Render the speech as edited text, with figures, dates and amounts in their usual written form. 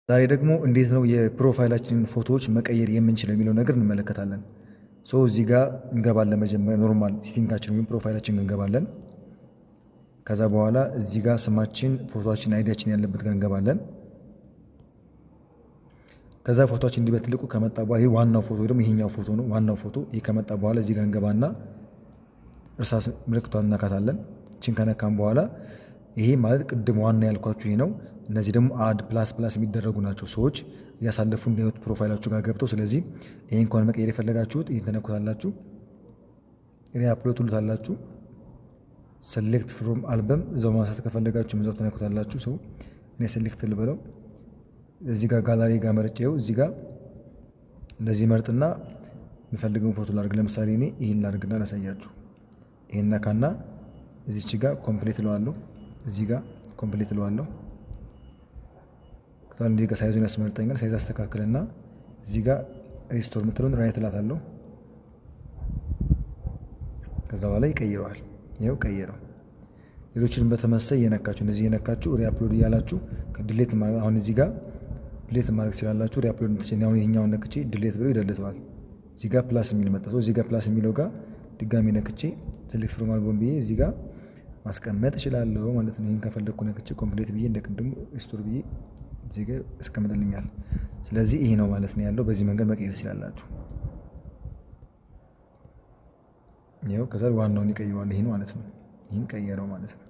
ዛሬ ደግሞ እንዴት ነው የ profile ኣችንን ፎቶዎች መቀየር የምንችለው የሚለው ነገር እንመለከታለን። So እዚህ ጋር እንገባለን። መጀመሪያ normal setting ኣችን ወይም profile ኣችን እንገባለን። ከዛ በኋላ እዚህ ጋር ስማችን፣ ፎቶችን፣ ID ያችን ያለበት ጋር እንገባለን። ከዛ ፎቶችን እንዲህ በትልቁ ከመጣ በኋላ ይህ ዋናው ፎቶ ደግሞ ይሄኛው ፎቶ ነው። ዋናው ፎቶ ይህ ከመጣ በኋላ እዚህ ጋር እንገባና እርሳስ ምልክቷን እነካታለን። ችን ከነካም በኋላ ይሄ ማለት ቅድም ዋና ያልኳችሁ ይሄ ነው። እነዚህ ደግሞ add plus plus የሚደረጉ ናቸው፣ ሰዎች እያሳለፉ እንዲያዩት profile ኣችሁ ጋር ገብተው። ስለዚህ ይሄ እንኳን መቀየር የፈለጋችሁት ይህን ተነኩታላችሁ፣ re-upload ትሉታላችሁ። Select from album እዛው ማንሳት ከፈለጋችሁ እዛው ተነኩታላችሁ። So እኔ select ልበለው። እዚህ ጋር ጋላሪ ጋር መርጬው እዚህ ጋር እንደዚህ መርጥና የምፈልገውን ፎቶ ላድርግ። ለምሳሌ እኔ ይህን ላድርግና ላሳያችሁ። ይህን ነካና እዚች ጋር complete እለዋለሁ። እዚህ ጋር complete እለዋለሁ። ከዛ እንዲህ ጋር size ኡን ያስመርጠኛል። Size አስተካክልና እዚህ ጋር restore የምትለውን right እላታለሁ። ከዛ በኋላ ይቀይረዋል። ይኸው ቀይረው። ሌሎችንም በተመሳሳይ እየነካችሁ፣ እንደዚህ እየነካችሁ re-upload እያላችሁ delete፣ አሁን እዚህ ጋር delete ማድረግ ትችላላችሁ። Re-upload ትችላላችሁ። አሁን ይሄኛውን ነክቼ delete ብሎ ይደልተዋል። እዚህ ጋር plus የሚል መጣ። እዚህ ጋር plus የሚለው ጋር ድጋሚ ነክቼ select from album ብዬ እዚህ ጋር ማስቀመጥ እችላለሁ ማለት ነው። ይሄን ከፈለግኩ ነክቼ complete ብዬ እንደ ቅድሙ restore ብዬ እዚህ ጋር ያስቀምጥልኛል። ስለዚህ ይሄ ነው ማለት ነው ያለው። በዚህ መንገድ መቀየር ትችላላችሁ። ይኸው ከዛ ዋናውን ይቀይረዋል። ይሄን ማለት ነው። ይሄን ቀየረው ማለት ነው።